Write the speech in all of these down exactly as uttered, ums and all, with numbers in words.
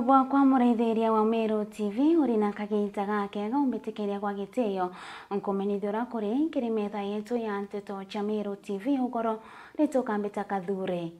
Bwakwa muraithiria wa Meru T V, uri na kagiita gakega umbitikiria kwa gitio nkumenyithia uria kuri kiri metha yetu ya nteto cia Meru T V, ugoro ritukambita Kathure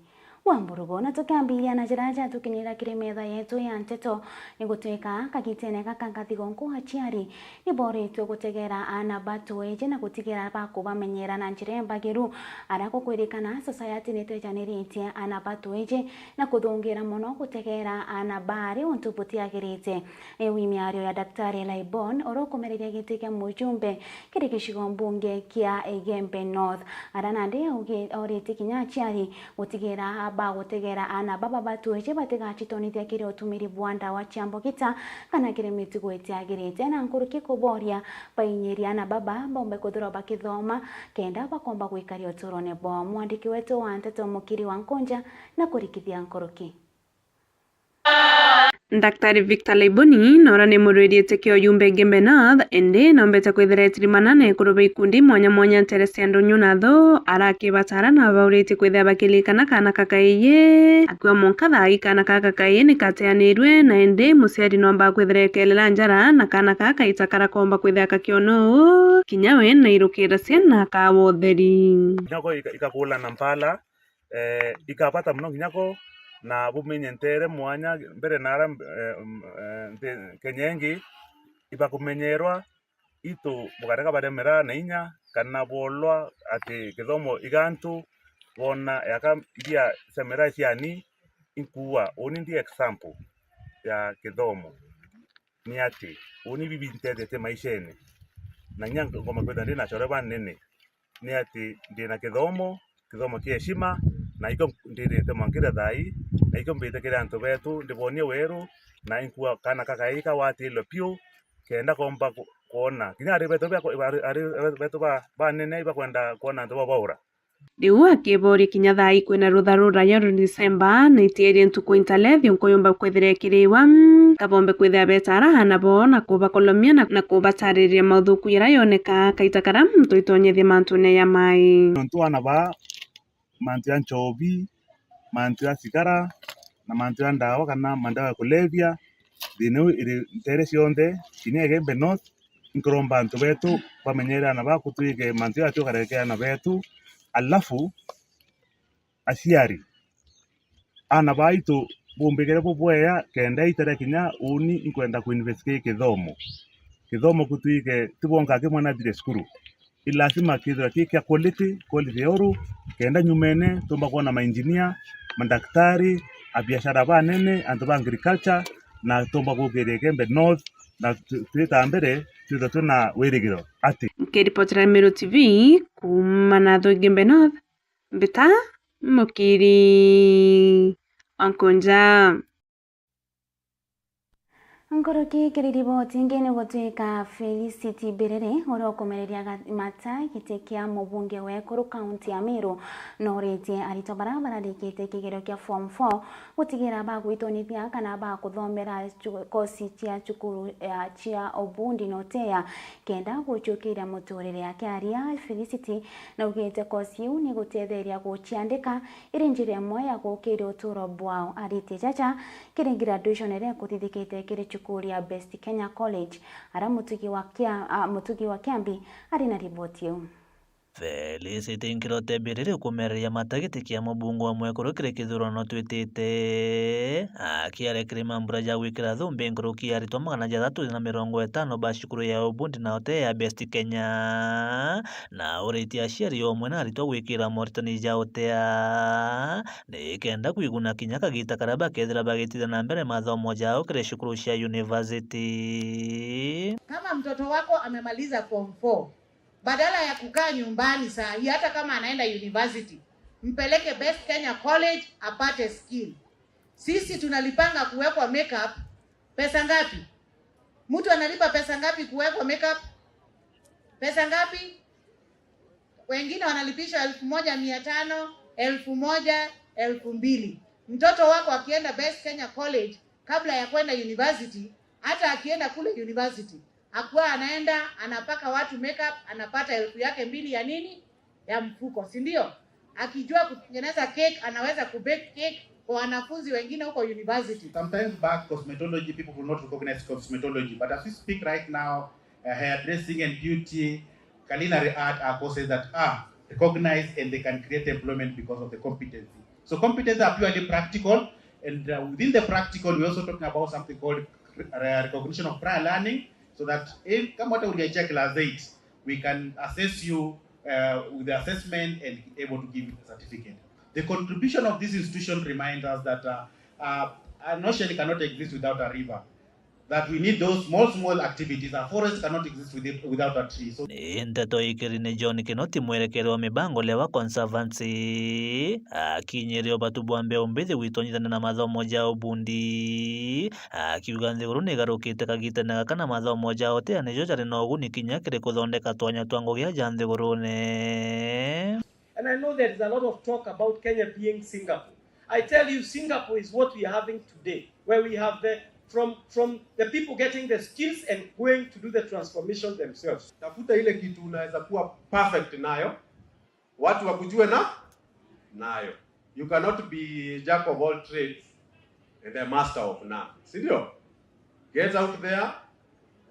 wa Mburugu. Na tukiambiria na jira jatukinyira kiri metha yetu ya nteto, ni gutwika kagitene gaka gathigo nku aciari ni boritwe gutegera aana ba tweje na gutigira bakubamenyera na njira imbagiru. Aria gukwirikana, society ni twejaniritie aana ba tweje na kuthungira mono gutegera aana baari untu butiagirite. Iu i miario ya Daktari Laibon, uria ukumereria giti kia mujumbe kiri gicigo mbunge kia Igembe North. Aria nandi augi-, auritie kinya aciari gutigira bagutegera aana baba ba tweje batigacitonithia kiri utumiri bwa ndawa cia mbogita kana kiri mitugo itiagirite, na nkuruki kuboria bainyiria aana baba bombe kwithirwa bakithoma kenda bakomba gwikaria uturone bwao. Mwandiki wetu wa nteto Mukiri wa Nkunja na kurikithia nkuruki. Daktari Victor Laiboni, nora ni murwiritie kia uyumbe Igembe North, indi nombete kwithira etirimana na ekuru ba ikundi mwanya mwanya ntere cia ndunyu na thu, arakibatara na bauritie kwithira bakirikana kaana kakaiye. Akua mwanka thaa ii kaana kaka kaiye ni kateanirwe, na indi muciari nomba kwithira ekelela njara na kaana kaka kaita karakomba kwithira kakiona uu, kinya we nairukira ciana kawa utheri. Nyako ika-, ikakula na mpala, eh, ikabata mono kinya ko, na bumenye ntere mwanya mbere na ara, eh, mm, eh, nte-, Kenya ingi, ibakumenyerwa, itu bukarega baremera na inya, kana bwolwa ati githomo igantu, bona yaka iria semera ciani, inkuwa, uni ndi example ya githomo. Ni ati, uni bibi ntethetie maishene, na inya ngoma kwithira ndi na achore banene, ni ati ndi na kithomo, kithomo kia heshima, na ikio ndithite mwankira thaa ii, na ikio mbite kiri antu betu, ndibonie weru, na inkua kaana kakaika watilwe piu, kenda komba ku-, kwona. Kinya ari betu bia ku-, ari, ari betu ba, banene ibakwenda kwona antu bau baura. Riu akiboria kinya thaa ii kwina rutha ruraya rwa December, na itierie ntuku intalethio nkuyumba kwithira ikiriwa, kabombe kwithira betara aana bo na kubakolomia na, na kubatariria mauthuku jaria yonekaa kaita karia muntu itonyethia mantune ja mai. Nontu aana baa, mantu ja nchobi, mantu ja sigara, na mantu ja ndawa kana mandawa ya kulevya, thina iu iri ntere cionthe, kinya Igembe North, inkuromba antu betu bamenyere aana baa kutwike mantu jaa tukareke aana betu, alafu aciari, aana baitu bumbikire bubwea kenda itare kinya uni inkwenda kuinvestigate kithomo. Kithomo kutwike ti bwonka kimwe nathire cukuru. I lazima kithirwa ki kia quality, quality ya uru, kenda nyumene tumba kwona mainjinia, madaktari, abiashara banene, antu ba agriculture, na tumba gukiria Igembe North, na tu-, twita mbere, twitha twina wirigiro ati. Nkiripotera Meru T V kuuma Nathu Igembe North, mbita Mukiri wa Nkunja. Nkuruki kiri riboti ingi ni gutwika Felicity Biriri, uria ukumereria ga-, mata giti kia mubunge wa ekuru kaunti ya Meru, noritie aritwa baria bararikite kigerio kia form four gutigira bagwitonithia kana bakuthomera cu-, kosi cia cukuru ya, cia ubundi na uteya kenda gucukiria muturire. Akiaria, Felicity naugite kosi iu ni gutetheria guciandika iri njira imwe ya gukiria uturo bwao. Aritie jaja kiri graduation iria ikuthithikite kiri cukuru ya Best Kenya College, aria Mutugi wa Kia-, a, Mutugi wa Kiambi ari na riboti iu. Felicity Nkirote Biriri kumereria mata giti kia mubunge wa mwekuru kiri kithurano twitite, akiaria kiri mambura ja gwikira thumbi nkuruki ya aritwa magana jathatu na mirongo itano ba cukuru ya ubundi na uteya ya Best Kenya. Na uritie aciari omwe na aritwa gwikira moritani ja uteya, nikenda kwiguna kinya kagita karia bakethira bagitithia na mbere mathomo jao kiri cukuru cia university. Kama mtoto wako amemaliza form four, badala ya kukaa nyumbani saa hii, hata kama anaenda university, mpeleke Best Kenya College apate skill. Sisi tunalipanga kuwekwa makeup. Pesa ngapi? Mtu analipa pesa ngapi kuwekwa makeup? Pesa ngapi? Wengine wanalipishwa elfu moja mia tano, elfu moja, elfu mbili. Mtoto wako akienda Best Kenya College, kabla ya kwenda university, hata akienda kule university, akuwa anaenda anapaka watu makeup, anapata elfu yake mbili ya nini? Ya mfuko, si ndio? Akijua kutengeneza cake, anaweza kubake cake, kwa wanafunzi wengine huko university. Sometimes back cosmetology, people will not recognize cosmetology, but as we speak right now, uh, hairdressing and beauty, culinary art are courses that are recognized and they can create employment because of the competency. So competencies are purely practical, and uh, within the practical, we're also talking about something called uh, recognition of prior learning, so that if, kama hata uliachia class eight, we can assess you uh, with the assessment and able to give you the certificate. The contribution of this institution reminds us that uh, uh, an ocean cannot exist without a river, that we need those small, small activities. A forest cannot exist with it, without a tree. So, Ni nteto ikiri ni John Kinoti, mwerekeri wa mibango Lewa Conservancy, akinyire ubatu bwa mbeu mbithi gwitonyithania na mathomo ja ubundi, akiuga nthiguru ni igarukite kagitene gaka na mathomo ja uteani jo jari na uguni kinya kiri kuthondeka twanya twa ngugi ja nthigurune. And I know there is a lot of talk about Kenya being Singapore. I tell you, Singapore is what we are having today, where we have the from from the people getting the skills and going to do the transformation themselves. Tafuta ile kitu unaweza kuwa perfect nayo, watu wakujue na nayo. You cannot be jack of all trades and a master of none, si ndio? Get out there,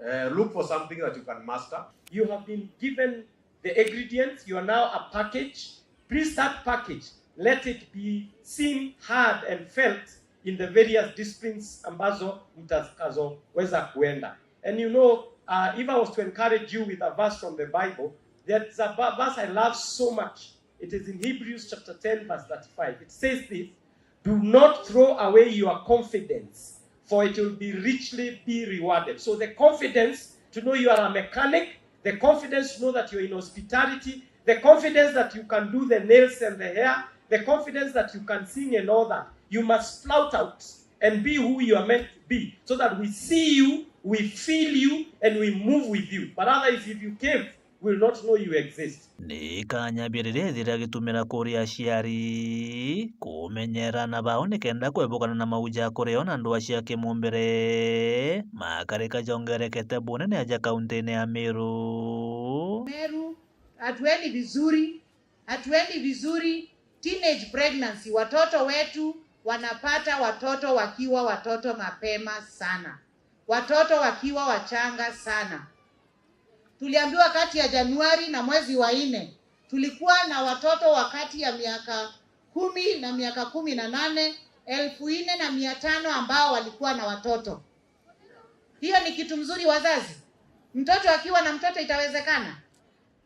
uh, look for something that you can master. You have been given the ingredients, you are now a package. Please, that package, let it be seen, heard and felt in the various disciplines ambazo mtakazoweza kuenda. And you know, uh, if I was to encourage you with a verse from the Bible, there's a verse I love so much. It is in Hebrews chapter ten verse thirty-five. It says this, "Do not throw away your confidence, for it will be richly be rewarded." So the confidence to know you are a mechanic, the confidence to know that you're in hospitality, the confidence that you can do the nails and the hair, the confidence that you can sing and all that, you must flout out and be who you are meant to be, so that we see you, we feel you, and we move with you. But otherwise, if you cave, will not know you exist. Ni kanya biarire ithira gitumira kuri aciari kumenyera na bao nikenda kwebukana na mau ja kurio na ndwaa cia kimumbire makarika jongerekete bunene aja kauntine ya Meru. Meru, hatueni vizuri, hatueni vizuri. Teenage pregnancy, watoto wetu wanapata watoto wakiwa watoto mapema sana, watoto wakiwa wachanga sana. Tuliambiwa kati ya Januari na mwezi wa nne tulikuwa na watoto wa kati ya miaka kumi na miaka kumi na nane, elfu nne na mia tano ambao walikuwa na watoto. Hiyo ni kitu mzuri wazazi? Mtoto akiwa na mtoto itawezekana?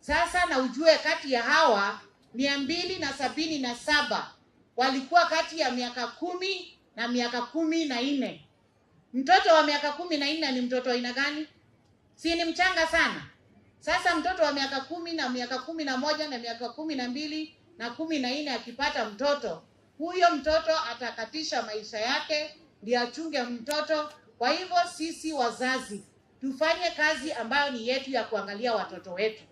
Sasa na ujue kati ya hawa mia mbili na sabini na saba walikuwa kati ya miaka kumi na miaka kumi na nne. Mtoto wa miaka kumi na nne ni mtoto aina gani? Si ni mchanga sana? Sasa mtoto wa miaka kumi na miaka kumi na moja na miaka kumi na mbili na kumi na nne akipata mtoto, huyo mtoto atakatisha maisha yake, ndiye achunge mtoto. Kwa hivyo sisi wazazi tufanye kazi ambayo ni yetu ya kuangalia watoto wetu,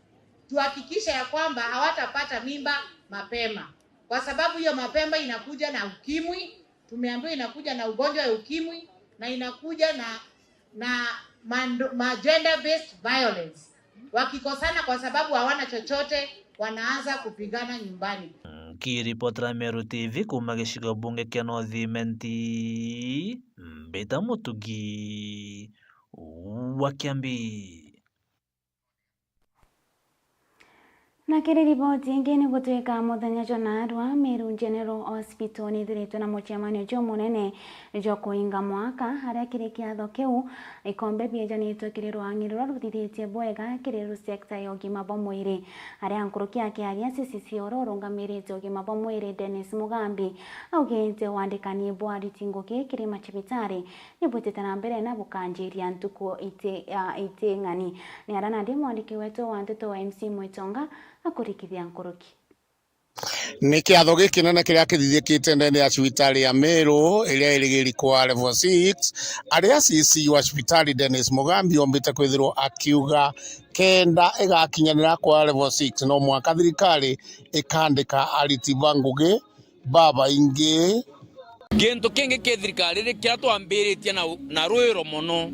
tuhakikishe ya kwamba hawatapata mimba mapema, kwa sababu hiyo mapema inakuja na ukimwi. Tumeambiwa inakuja na ugonjwa ya ukimwi na inakuja na na mando- ma gender based violence. Wakikosana kwa sababu hawana chochote, wanaanza kupigana nyumbani. Nkiripotera Meru T V kuuma gicigo bunge kia North Imenti, Mbita Mutugi wa Kiambi. Na kiri riboti ingi, ni gutwika muthenya jwa naarua, Meru General Hospital ni ithiritwe na mucemanio jumunene jwa kuinga mwaka, aria kiri kiatho kiu ikombe biejanitwe kiri rwang'i ruria ruthithitie bwega kiri ru sector ya ugima bwa mwiri. Aria nkuruki akiaria, C C C uria urungamirite ugima bwa mwiri Dennis Mugambi augite wandikani bwa ariti ngugi kiri macibitari ni bwitite na mbere na bukanjiria ntuku iti, a, iti ng'ani. Ni aria nandi mwandiki wetu wa nteto wa M C Mwitonga akurikithia nkuruki. Ni kiatho gikinene kiria kithithikite ndene ya cibitari ya Meru iria irigiri kwa level six, aria C C wa cibitari Dennis Mugambi ombite kwithirwa akiuga kenda igakinyanira kwa level six, no mwanka thirikari ikandika ariti ba ngugi babaingi. Gintu kingi ki thirikari ri kiria twambiritie na, na rwiro mono,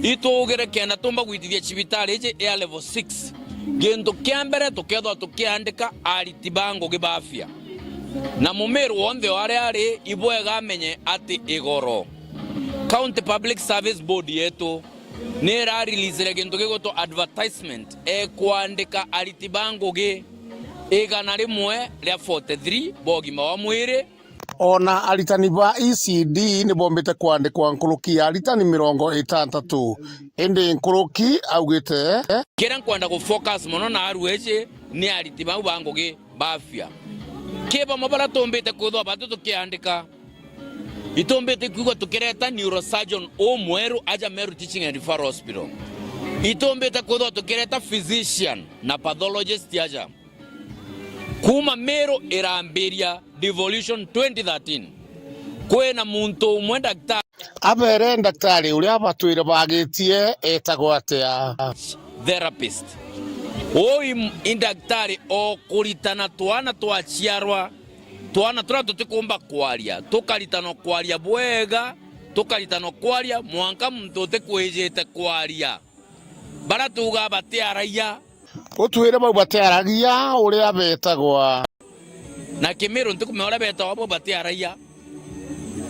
itugire kenda tumba gwitithia cibitari iji ya level six. Gintu kia mbere tukethwa tukiandika ariti ba ngugi ba afya. Na Mumiru wonthe o aria ari, ibwega amenye ati igoro. County Public Service Board yetu ni irareleasire gintu gigwitwa advertisement, ekwandika ariti ba ngugi igana rimwe ria forty-three ba ugima wa mwiri. Ona aritani ba E C D ni bombite kwandikwa nkuruki ya aritani mirongo itantatu. Indi nkuruki augite, kiria nkwenda ku focus mono na arueji ni ariti bau ba ngugi ba afya. Ki bamwe baria tumbite kwithwa batu tukiandika, itumbite kwigua tukireta neurosurgeon umweru aja Meru Teaching and Referral Hospital. Itumbite kwithwa tukireta physician na pathologist aja. Kuma Meru irambiria devolution twenty thirteen, kwina muntu umwe daktari. Abere daktari uria batwire bagitie etagwa atia? Therapist. Uu i, i daktari o kuritana twana twaciarwa, twana turia tutikumba kwaria, tukaritanwa kwaria bwega, tukaritanwa kwaria mwanka muntu utikwijite kwaria. Baria tuugaa batiaragia. Utwire bau batiaragia uria betagwa. Na Kimiru ntikumenya uria betagwa bau batiaragia.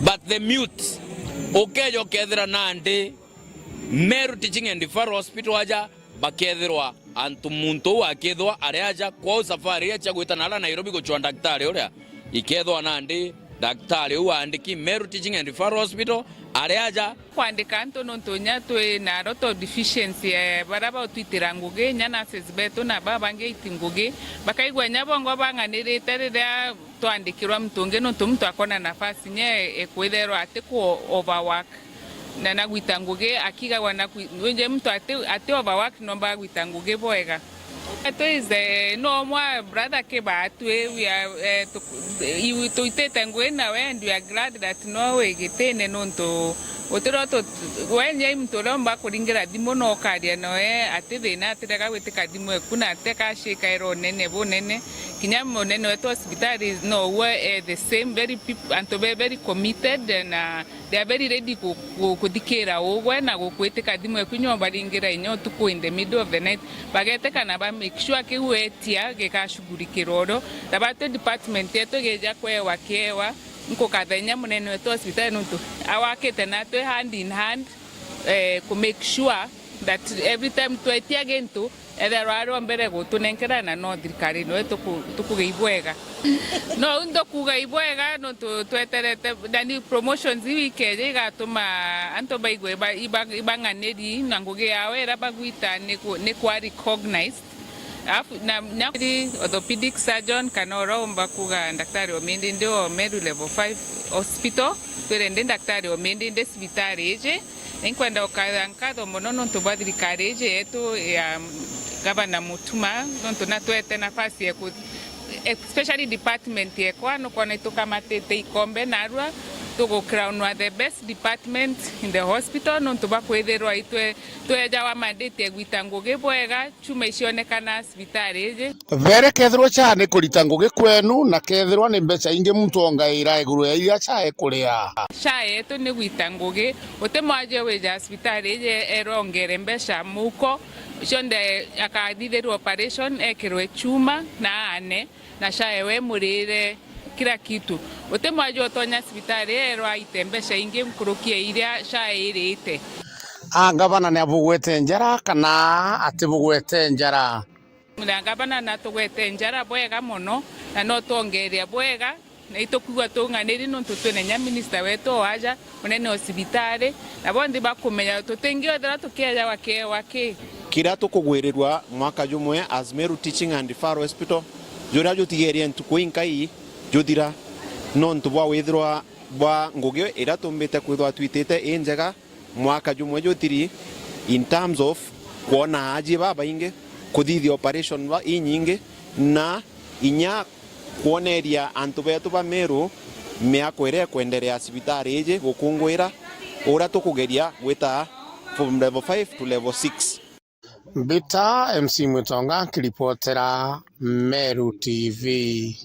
But the mute, ukeja ukethira nandi Meru Teaching and Referral Hospital aja, bakethirwa antu muntu uu akethirwa ari aja kwao safari iria cia gwita nara Nairobi gucwa daktari uria, ikethirwa nandi daktari uu aandiki Meru Teaching and Referral Hospital ari aja. Kwandika antu nontu nya twi na a lot of deficiency, eh, baria bautwitira ngugi, nya nurses betu na baa bangi aiti ngugi, bakaigua nya bongwa bang'anirite riria twandikirwa muntu ungi, nontu muntu akona nafasi nya e, e kwitherwa ati ku overwork na na gwita ngugi, akigagwa na kwi-, wingi muntu ati, ati overwork nomba gwita ngugi bwega. Twize no mwa brother Kibatwi, we are, eh, tu-, you, tuitite ngugi nawe and we are glad that no wi gitine nontu utiro tu-, we nyai muntu uria umba kuringira thimu no ukaria noe ati thina atirega gwitika thimu eku na ateka ashika era unene bunene. Kinya munene wetu wa cibitari no uwe, eh, the same, very peop-, antu be very committed na they are very ready ku-, ku-, kuthikira ugwe na gukwitika thimu eku inya ubaringira inya utuku in the middle of the night. Bageteka na ba make sure kiu wetia gikashughulikirwa urio. Na batwi department yetu igeja kwewa kiewa, nkukatha inya munene wetu wa cibitari nontu awakite natwi hand in hand, eh, ku make sure that every time twetia gintu, ethirwa ari o mbere gutunenkera na no thirikari noe tuku-, tukuge ibwega. No u ntukuga ibwega nontu tweterete, nani promotions iu ikeja igatuma antu baigwe iba-, iba-, ibang'aniri na ngugi yao iria bagwita ni ku-, ni kwa recognized. Alafu na, na orthopedic surgeon kana uria umba kuga daktari o mindi ndi o Meru level five hospital, twire ndi daktari o mindi ndi cibitari iji. Ninkwenda gukatha nkatho mono nontu bwa thirikari iji yetu ya Gavana Mutuma, nontu natwete nafasi ya ku-, especially department yekwa, nukwona itukamatite ikombe narua, tugucrownwa the best department in the hospital, nontu bwa kwithirwa itwe twejawa mandate ya gwita ngugi bwega, chuma icionekana cibitari iji. Bere kethirwa cha ni kurita ngugi kwenu, na kethirwa ni mbeca ingi muntu ongaira iguru ya iria cha ekuria. Cha yetu ni gwita ngugi, uti mwaje wija cibitari iji erongere mbeca muko, cionthe akathithirwa operation, ekirwe chuma na aane, na cha ewe murire kila kitu. Uti mwaje utonya cibitari erwa aite mbeca ingi nkuruki ya iria cha irite. A, ngavana ni abugwete njara kana atibugwete njara? Na ngavana natugwete njara bwega mono, na no twongeria bwega, na itukwigua tung'aniri nontu twina inya minista wetu o aja, munene o cibitari, na bonthe bakumenya tutingiethira tukiejawa kiewa ki. Kiria tukugwirirwa mwaka jumwe as Meru Teaching and Referral Hospital, juria jutigerie ntuku inkai juthira, nontu bwa withirwa bwa ngugi iria tumbite kwithirwa twitite injega, mwaka jumwe juthiri in terms of kwona aajie babaingi, kuthithia operation ba inyingi, na inya kwoneria antu betu ba Meru miako iria ikwenderea cibitari iji gukunguira uria tukugeria gwita from level five to level six. Mbita M C Mwitonga nkiripotera Meru T V.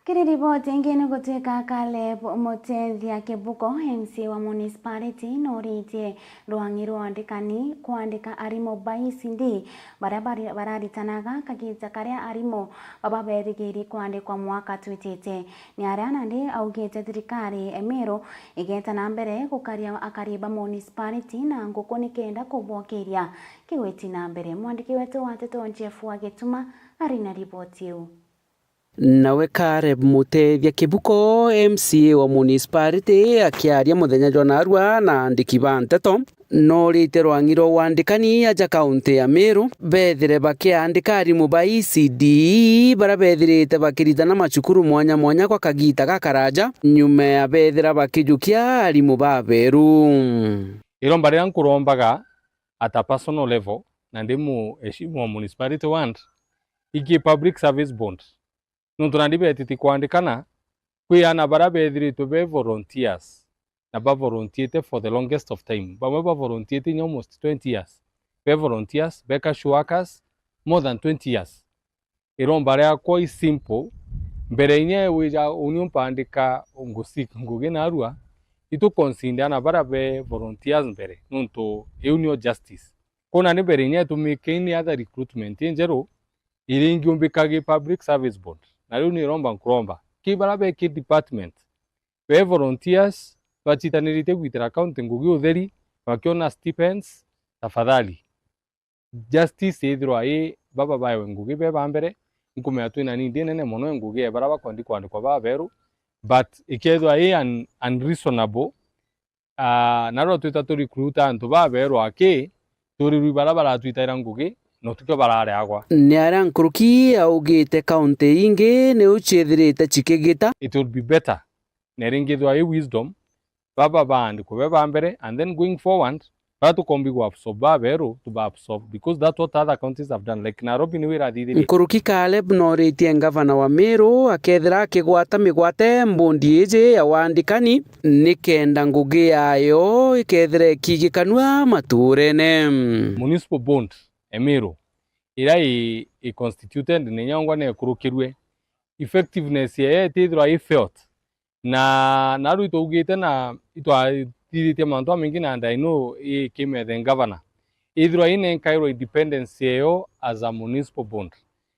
Kiri riboti ingi ni gutwika Caleb Mutethia Kibuko, M C A wa municipality, noritie rwang'i rwa andikani kwandika arimu ba E C D baria bari-, bararitanaga kagita karia arimu baba berigiri kwandikwa mwaka twitite. Ni aria nandi augite thirikari ya Meru igeta na mbere gukaria akari ba municipality na nguku nikenda kubokiria kigwiti na mbere. Mwandiki wetu wa nteto Jeff wa Gituma ari na riboti iu. Nawe Caleb Mutethia Kibuko, M C A wa municipality, akiaria muthenya jwa narua na andiki ba nteto, norite rwang'i rwa wandikani aja kaunti ya Meru bethire bakiandika arimu ba E C D baria bethirite bakiritana macukuru mwanya mwanya gwa kagita gakaraja, nyuma ya bethira bakijukia arimu baberu. Iromba riria nkurombaga at a personal level, na ndi muheshimiwa wa municipality ward, iki public service bond. Nontu nandi betiti kwandikana, kwi ana baria bethiritwe be volunteers, na ba volunteered for the longest of time. Bamwe ba volunteered inya almost twenty years. Be volunteers, be casual workers, more than twenty years. Iromba riakwa i simple, mbere inya wija uni umpandika ngusi-, ngugi narua, itu consider ana baria be volunteers mbere, nontu iu nio justice. Kuna ni mbere inya itumike any other recruitment injeru, iria ingiumbika gi public service board. Na riu ni iromba nkuromba ki baria be ki department, be volunteers bachitaniritie gwitira county ngugi utheri, bakiona stipends, tafadhali. Justice ithirwa i baba baewe ngugi be ba mbere, nkumenya twina need inene mono ya ngugi ya baria bakwendi kwandikwa baberu, but ikethirwa i un-, unreasonable, ah, narua twita tu recruit antu baberu aki, turirui baria baratwitaira ngugi, na utukio barareagwa. Ni aria nkuruki augite kaunti ingi niu ciithirite cikigita. It would be better na iringithwa i wisdom, baba baandikwe be ba mbere, and then going forward, baria tukombi ku absorb baberu, tuba absorb, because that's what other counties have done, like Nairobi niu irathithirie. Nkuruki Caleb noritie ngavana wa Meru akethira akigwata migwate mbondi iji ya wandikani, nikenda ngugi yayo ikethira ikigikanua maturene. Municipal bond e Meru, iria i, i constituted ni nyongwa na ikurukirue, effectiveness yayo itithirwa i felt. Na, naru itwaugite na itwathithitie mantu jamaingi, na I know i came as a governor. Ithirwa inenkairwa independence yayo as a municipal bond.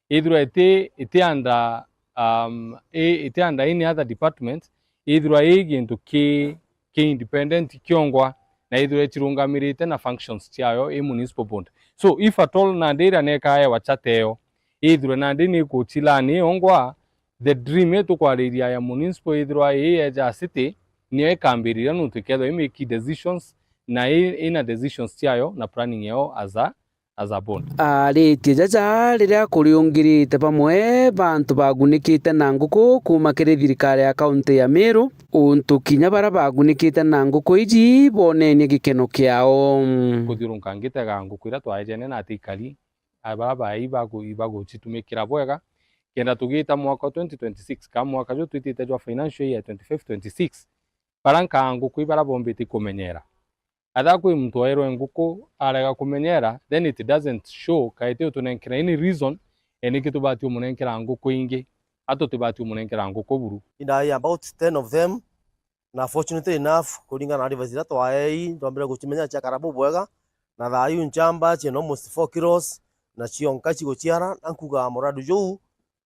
Ithirwa iti, iti under, um, i, iti under any other department, ithirwa i gintu ki, ki independent kiongwa, na ithirwa ichirungamirite na functions chiayo i municipal bond. So, if at all nandi iria nekaewa charter iyo, ithirwe nandi ni ikuchilani yongwa, the dream itukwariria ya municipal ithirwa i eja city, niyo ikambiriria nontu ikethwa i make decisions, na i, ina decisions chiayo na planning yao as a, as a board. Aritie jaja riria kuriungirite bamwe bantu bagunikite na nguku kuuma kiri thirikari ya kaunti ya Meru, untu kinya baria bagunikite na nguku iji bonenie gikeno kiao. Kuthiurunka ngitega nguku iria twaejene na atikari, a, baria bai bagu-, ibaguchitumikira bwega, kenda tugita mwaka wa twenty twenty-six, ka mwaka ju twitite jwa financial year twenty-five twenty-six, baria nkaa nguku ibaria bombite kumenyera. Atha kwi muntu wairwe nguku arega kumenyera, then it doesn't show, kaiti utunenkera any reason, e niki tubati umunenkera nguku ingi, a tutibati umunenkera nguku buru. In a, about ten of them, na fortunately enough, kuringana na advice iria twaei, twambire gucimenya ciakara bubwega, na thaa iu nchamba ciina almost four kilos, na cionka ciguciara, na nkuga muradi juu,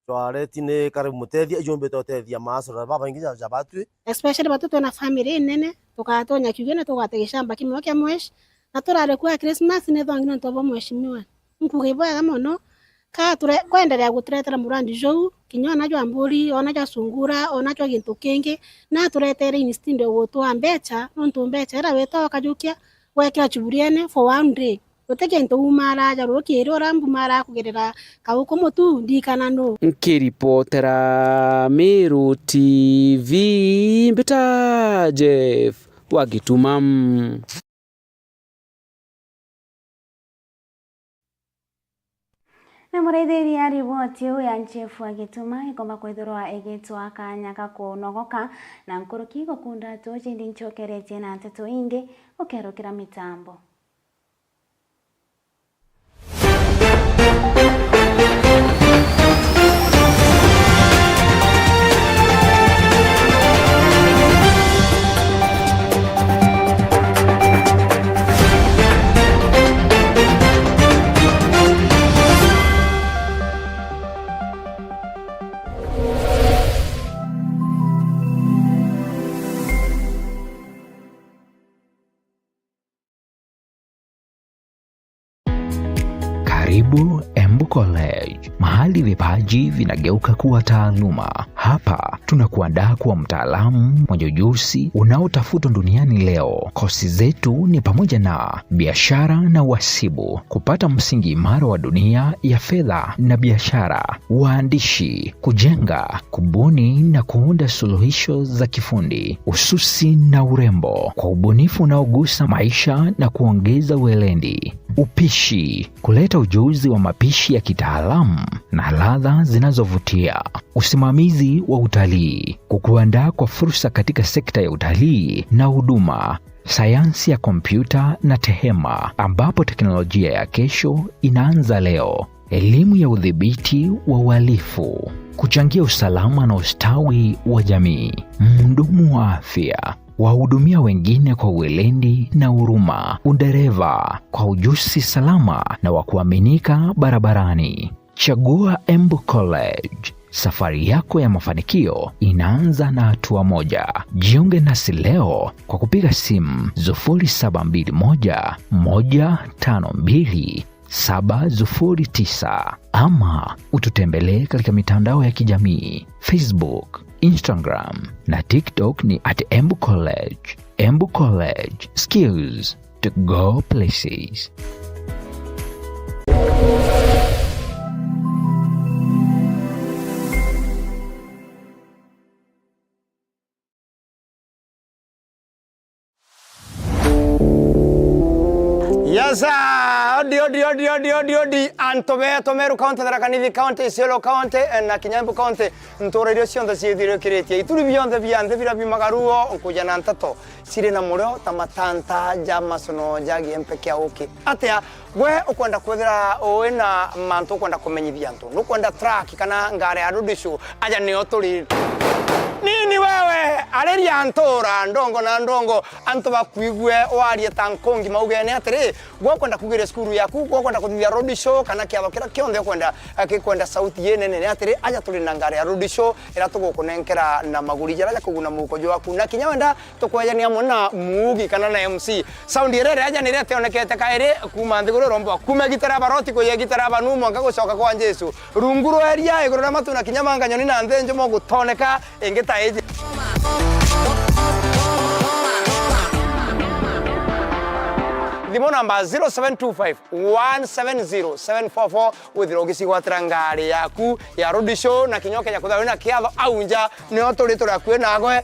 twareti ni Caleb Mutethia, ijumbite utethia maasura babaingi ja, ja batwi. Especially batu twina family nene, tukatonya kiugi na tugate gicamba kimwe kia mweshi, na turare kua Christmas ni thongi nontu bwa mheshimiwa. Nkuga ibwega mono, ka ture-, kwenderea guturetera murandi juu, kinya ona jwa mburi, ona jwa sungura, ona jwa gintu kingi, na aturetere instead of gutwaa mbecha, nontu mbecha iria wita ukajukia, gwekira chuburiene for one day. Guti kintu umaraja rukiri urambumaraa kugerera kauku mutu, ndikana nu. Nkiripotera Meru T V, mbita Jeff wa Gituma. Na muraithiria riboti iu ya Jeff wa Gituma ikomba kwithirwa igitwa kanya ga kunogoka na nkuruki gukunda tu cindi ncokeretie na nteto ingi ukerukira mitambo. Karibu Embu College, mahali vipaji vinageuka kuwa taaluma. Hapa tunakuandaa kuwa mtaalamu mwenye ujuzi unaotafutwa duniani leo. Kosi zetu ni pamoja na biashara na uhasibu, kupata msingi imara wa dunia ya fedha na biashara, uandishi, kujenga, kubuni na kuunda suluhisho za kifundi, ususi na urembo, kwa ubunifu unaogusa maisha na kuongeza weledi, upishi, kuleta ujuzi wa mapishi ya kitaalamu na ladha zinazovutia, usimamizi wa utalii, kukuandaa kwa fursa katika sekta ya utalii na huduma, sayansi ya kompyuta na tehema, ambapo teknolojia ya kesho inaanza leo, elimu ya udhibiti wa uhalifu, kuchangia usalama na ustawi wa jamii, mhudumu wa afya, wahudumia wengine kwa weledi na huruma, udereva kwa ujuzi salama na wa kuaminika barabarani. Chagua Embu College. Safari yako ya mafanikio inaanza na hatua moja. Jiunge nasi leo kwa kupiga simu sufuri saba mbili moja, moja tano mbili, saba sufuri tisa ama ututembelee katika mitandao ya kijamii, Facebook, Instagram na TikTok ni at Embu College. Embu College, skills to go places. Yes, sir. Odi, odi, odi, odi, odi, odi. Antu betu Meru County, Tharaka Nithi County, Isiolo County, eh, na kinya Embu County. Ntura iria cionthe ciithirikiritie. Ituri bionthe bia nthi biria biumaga ruo nkuja na nteto ciri na murio ta matanta ja macono ja giempe kia uki. Atia? Gwe ukwenda kwithira ui na mantu ukwenda kumenyithia antu? Nukwenda track kana ngari ya road show? Aja nio turi. Nini wewe? Ariria ntura ndongo na ndongo, antu bakwigue warie ta nkungi maugene atiri, gwe ukwenda kugiria cukuru yaku, gwe ukwenda kuthithia road show kana kiatho kiria kionthe ukwenda, eh, gikwenda sauti inene ni atiri, aja turi na ngari ya road show iria tugukunenkera na maguri jaria ja kuguna muhuko jwaku. Na kinya wenda tukwejania amwe na muugi kana na M C. Sound iria irejanire tionekete kairi kuuma nthiguru iromba. Kuuma gitara ya baroti kuya gitara ya banu mwanka gucoka kwa Jesu. Rungu rwa iria, iguru ria matu na kinya manga nyoni na nthi njumo gutoneka ingi ta iji. Thimu namba zero seven two five, one seven zero, seven four four, withirwa ugicigwatira ngari yaku ya road show na kinya ukeja kwithirwa wina kiatho au nja, nio turi turi akui nagwe.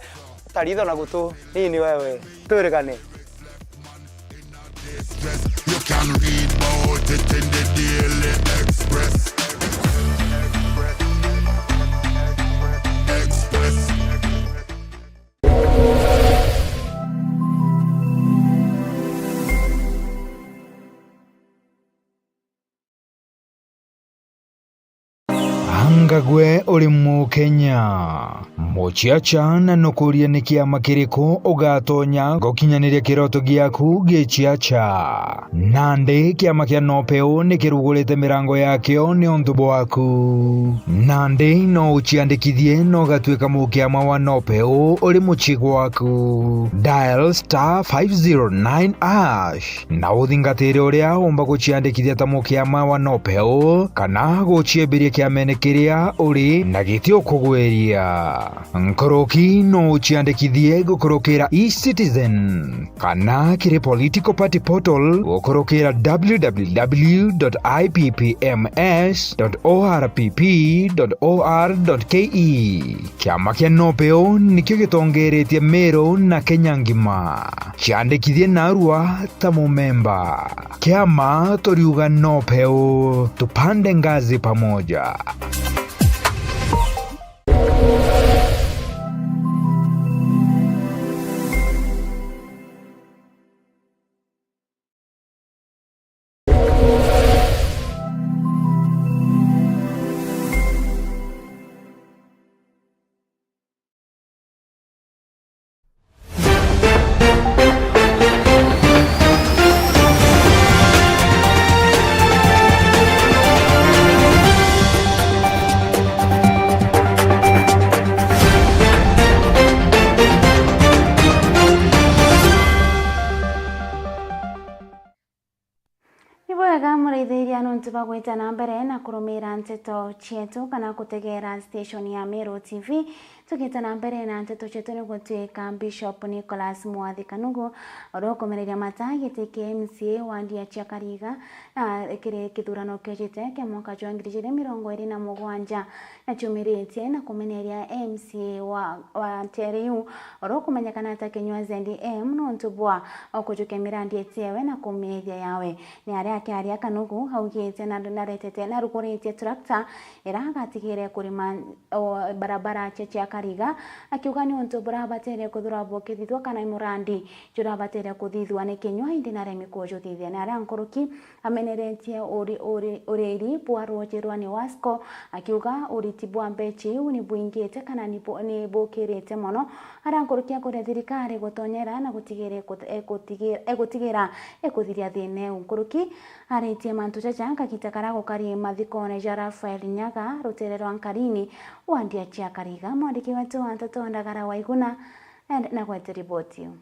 Taritho na gutu nini wewe. Twirigane. You can read about it in the Daily Express. Express. Anga gwe uri Mukenya? Muciaca na nukuria ni kiama kiriku ugatonya gukinyaniria kiroto giaku giciaca? Nandi kiama kia Nopeu ni kirugurite mirango yakio niuntu bwaku. Nandi no uciandikithie na ugatuika mukiama wa Nopeu uri mucii gwaku. Dial star five zero nine hash. Na uthingatire uria umba guciandikithia ta mukiama wa Nopeu, kana guciembiria kiamene kiria uri na giti ukugwiria. Nkuruki no uciandikithie gukurukira eCitizen, kana kiri political party portal gukurukira w w w dot i p p m s dot o r p p dot o r dot k e. Kiama kia Nopeu nikio gitongeretie Meru na Kenya ngima. Ciandikithie narua ta mumemba. Kiama turiuga Nopeu, tupande ngazi pamoja. Ibwega Muraithiria nontu bwa gwita na mbere na kurumira nteto cietu kana kutegera station ya Meru T V. Tugita na mbere na nteto cietu, ni gutwika Bishop Nicholas Mwathi Kanugu uria ukumereria mata giti kia M C A wandi ya Chiakariga na kiri kithurano kiujite kia mwaka jwa ngiri ijiri mirongo iri na mugwanja. Na ciumiritie na kumeneria M C A wa, wa nteere iu, uria ukumenyekana ta Kinyua Z M, nontu bwa kujukia mirandi itiewe na kumiithia yawe. Ni aria akiaria Kanugu augite na, naretete, naruguritie tractor iria agatigire kurima, o, barabara cia Chiakariga, akiuga ni untu burabatere kuthurwa bukithithua kana murandi jurabatere kuthithua ni Kinyua indi naremi kujuthithia. Ni aria nkuruki ameneretie uri-, uri-, uriri bwa ruuji rwa Niwasco, akiuga uriti bwa mbeca iu ni bwingite kana ni bu-, ni bukirite mono, aria nkuruki akuria thirikari gutonyera na gutigira ikut-, ikutige-, ikutigira ikuthiria thina iu. Nkuruki aritie mantu jaja kagita karia gukari mathikone ja Raphael Nyaga, rutere rwa Nkarini, wandi ya Chiakariga. Mwandiki wetu wa nteto Ndagara Waiguna, and na gwete riboti iu.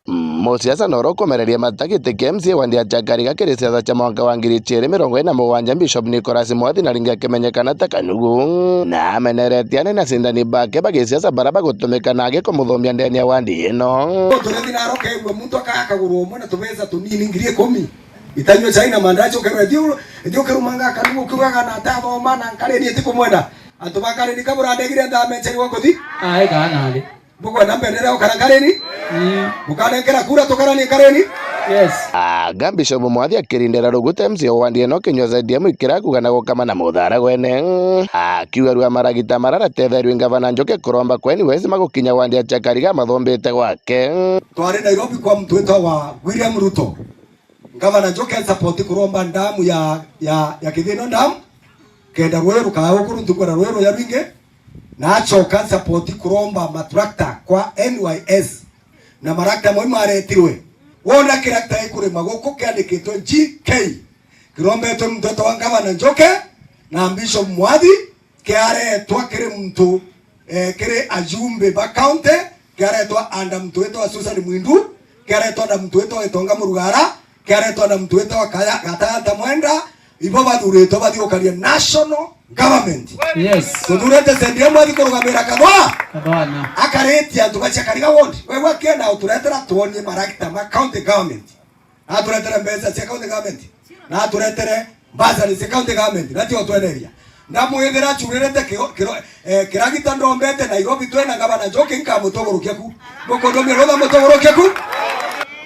Musiasa noro kumereria mata giti kia M C A wandi ya Chiakariga kiri siasa cia mwaka wa ngiri ijiri mirongo iri na mugwanja, Bishop Nicholas Mwathi, na ringi akimenyekana ta Kanugu, na ameneretie anene na acindani bake ba gisiasa baria bagutumika nage kumuthomia ndene ya wandi ino. Turethi naro kegua muntu akaga kaguru umwe na tubeca tunini ngiri ikumi. Itanyua chai na mandazi, ukerwa, "Thiu, thiu ukirumanga Kanugu ukiugaga na atathoma na Nkarini itikumwenda." Antu ba Nkarini ka burandegire nthame chai wa kuthi? Ai, kana ari. Bukwenda mbenere ukara Nkarini? Mm. Bukanenkera kura tukaranie Nkarini? Yes. Anga Bishop Mwathi akirindira ruguta M C A wa wandi ino Kinyua Z M ikira kuga na gukama na muthara gwene. Akiuga rua maragita mara ratetherwe ngavana Njoki kuromba kweni wesi magukinya wandi ya Chiakariga mathombite gwake. Twari Nairobi kwa mtu wetagwa William Ruto. Ngavana Njoki ansapoti kuromba ndamu ya, ya, ya Kithino Dam, kenda rwiri rukaa guku runtu kwenda rwiri ruya rwingi, na acoka ansapoti kuromba matrakta kwa N Y S, na marakta mau maretirwe. Wona kirakta gikurima guku kiandikitwe G K, kirombetwe muntu wetagwa Ngavana Njoki na Bishop Mwathi, kiaretwa kiri muntu, eh, kiri ajumbe ba county, kiaretwa under muntu witwa Susan Mwindu, kiaretwa under muntu witwa Gitonga Murugara, kiaretwa under muntu witwa Kaya-, Gatagata Mwenda, ibo bathuritwe bathi gukaria national government. Yes. Tuthurite Sendi Mwathi kurugamira Kathwa. Kathwa na. Akaritie antu ba Chiakariga ward. Wewe akienda uturetera tuonie maragita ma county government. Naturetere mbeca cia county government. Naturetere bursary cia county government. Natio tweneria. Ndamwithira acuririte kiro-, kiro-, eh, kiragita ndombete Nairobi twina ngavana Njoki nkamutugurukia ku. Mukundumia rutha mutugurukia ku.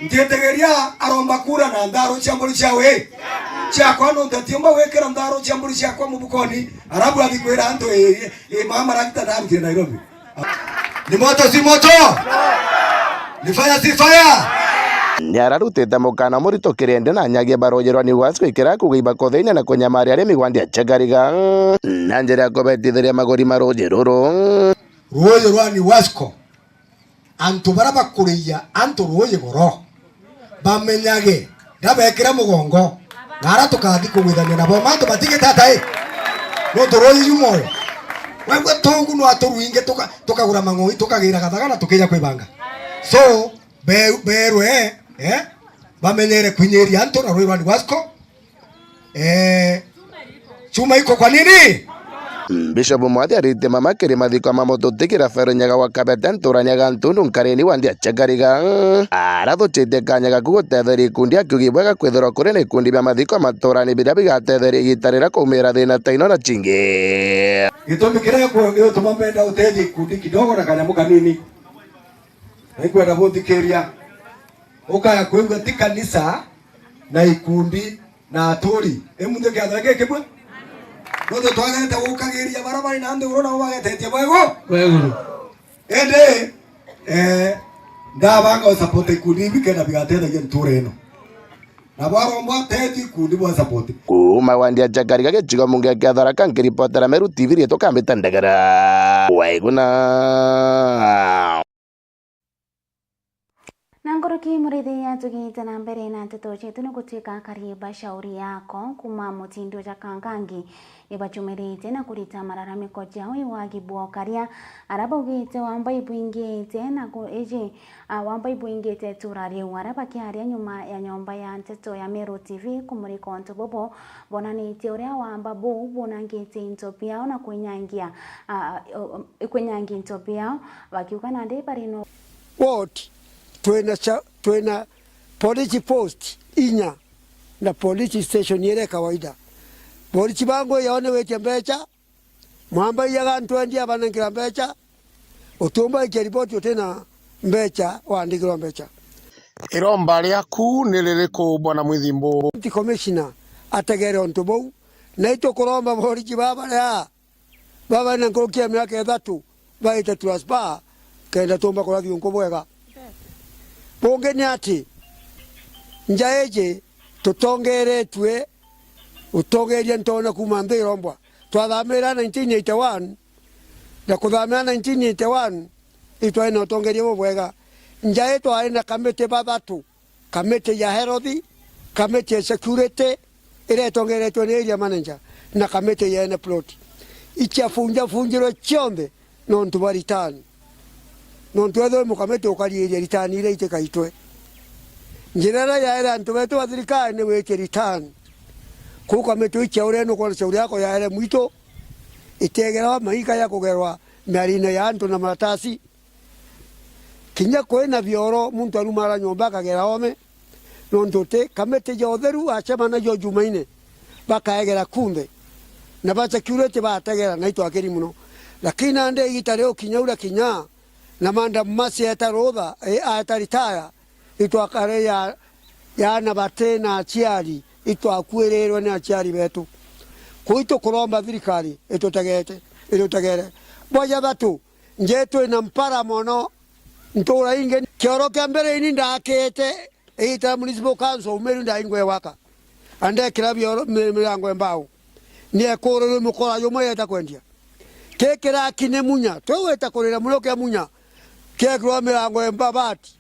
Njitigiria aromba kura na ntharu cia mburi cia wi. Ciakwa nontu atiumba gwikira ntharu cia mburi ciakwa mubukoni. Arabu athi kwira antu, "Ii, ii, ii, mama maragita ndarutire Nairobi." Ni moto, si moto? Ni fire, si fire? Ni ararutite mukana murito kirende na anyagia ba ruuji rwa Niwasco ikira kuga ibakotheinia na kunyamaria arimi wandi ya Chiakariga na njira ya kubetithiria maguri ma ruuji ruru. Ruuji rwa Niwasco, antu baria bakuriia antu ruuji goro, bamenyage, ndabekire mugongo, na aria tukathi kugwithania nabo, mantu batigite atai? Nontu ruuji ju mwoyo. Wegua tugu no aturuinge tuka-, tukagura mang'oi, tukagira gathaga na tukija kwibanga. So, be-, berwe, eh, bamenyere kwinyiria antu na ruuji rwa Niwasco. Eh, chuma iko kwa nini? Bishop Mwathi aritie mama kiri mathiko ma mututikira Fero Nyaga wa Kabete nturani ya Gantundu Nkarini wandi ya Chiakariga. Arathuchitie kanya gaku gutetheria ikundi akiuga ibwega kwithirwa kuri na ikundi bia mathiko maturani biria bigatetheria igita riria kwaumira thina ta ino na chingi. Gitumi kiria gituma mbenda uteethia ikundi kidogo na kanyamu kanini. Naikwenda bunthikiria. Ukaya kwigua ti kanisa na ikundi na aturi. Imunthe kiatho giki kimwe. Nontu twagete gukagiria baria bari na nthiguru nabo bagetetie bwego. Bweguru. Indi, eh, ndabanga gusupport ikundi ibi kenda bigateithagia ntura ino. Na bwaromba teti ikundi bwa support. Kuuma wandi ya Chiakariga gicigo mbunge kia Tharaka, nkiripotera Meru T V riitwa Kambita Ndegera. Waiguna. Na nkuruki murithi ya tugite na mbere na nteto cietu ni gutuika akari ba Shauri Yako kuma Mutindu ja Kangangi ni bachumirite na kurita mararamiko jao i wagi bwa ukaria, aria baugite wamba ibwingite na ku-, iji, a, wamba ibwingite itura riu. Aria bakiaria nyuma ya nyomba ya nteto ya Meru T V kumurika untu bubu, bonanitie uria wamba buu bunangite into biao na kwinyangia, a, a, o-, o-, kwinyangia into biao, bakiuga nandi bari no ward, twina cha-, twina police post inya na police station iria kawaida. Borichi bangu yao ni witie mbecha, mwamba iyaga antu endi abanengera mbecha, utiumba ikia riboti utina mbecha, wandikirwa mbecha. Iromba riaku ni ririku, Bwana Mwithimbu? County Commissioner ategere untu buu, na itukuromba borichi baba ria baba na nkuruki ya miaka ithatu baite transfer, kenda tumba kuria thiunku bwega. Bungi ni ati, nja iji tutongeretue, utongeria ntona kuma nthi irombwa. Twathamira nineteen eighty-one, na kuthamira nineteen eighty-one, itwari na utongeria bubwega. Nja ii twari na kamiti bathatu, kamiti ya health, kamiti ya security, iria itongeretwe ni area manager, na kamiti ya ene plot. Ichiafunjafunjirwe cionthe nontu bwa return. Nontu ethwe mukamiti ukariiria return iria itikaitwe. Njira iria yaere antu betu ba thirikari ni witie return. Kuu kamiti ichiaure nukwona Shauri Yako yaere mwitu, itegerawa maika ya kugerwa miarine ya antu na maratasi. Kinya kwina bioro, muntu arumara nyomba akagera ome, nontu ti kamiti ja utheru acemanagia o Jumaine, bakaegera kunthe, na ba security bategera, na itwakiri mono. Lakini nandi igita riu kinya uria kinya, na Madam Mercy aeta rutha, e, aeta retire, itwakare ya, ya ana bati na aciari, itwakwirirwe ni aciari betu. Kuu itukuromba thirikari itutegete, itutegere. Bwa jathatu, nje twina mpara mono. Ntura ingi, kioro kia mbere ini ndakite, igita Municipal Council Meru ndaingwe gwaka. Andekira bioro, mi-, mirango ya mbao. Niekurirwe mukora jumwe yeta kwendia. Ki kiraki ni munya, twi weta kurira muno kia munya. Kiekirwa mirango ya mbabati,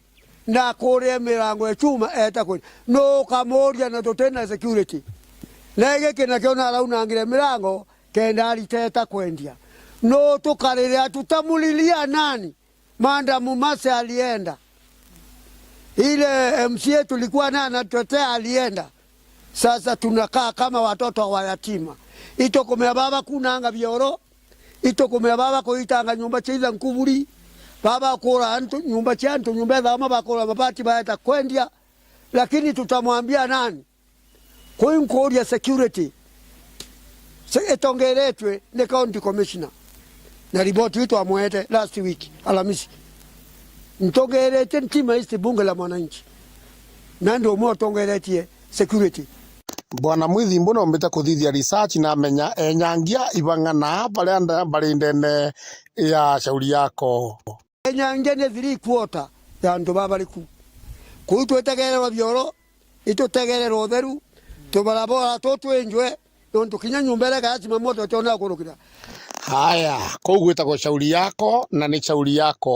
na kuria mirango ya chuma eta kwendia. Nu ukamuria na tutina security? Na giki nakio naraunangire mirango kenda ariteta kwendia. Nu tukarire, tutamulilia nani? Madam Mercy alienda. Ile M C A tulikuwa naye anatutetea alienda. Sasa tunakaa kama watoto wa yatima. Itukumea baba kunanga bioro. Itukumea baba kuitanga nyumba cia itha nkuburi. Baba kura antu, nyumba cia antu, nyumba ethama bakura mabati baeta kwendia. Lakini tutamwambia nani? Kuu nkuuria security se-, itongeretwe ni county commissioner, na riboti iu twamwete last week Alamisi. Ntongeretie ntima ici bunge la mwananchi, na ndi umwe utongeretie security. Bwana Mwithimbu, nombite kuthithia research na menya enyangia ibang'ana baria nda-, bari ndene ya Shauri Yako. Enyangia ni three quarter ya antu babariku. Kuu twitegererwa bioro, itutegererwa utheru, tubarabara tu twinjwe, nontu kinya nyumba iria ikaya zimamoto itiona kurukira. Haya, kuu gwitagwa Shauri Yako, na ni Shauri Yako.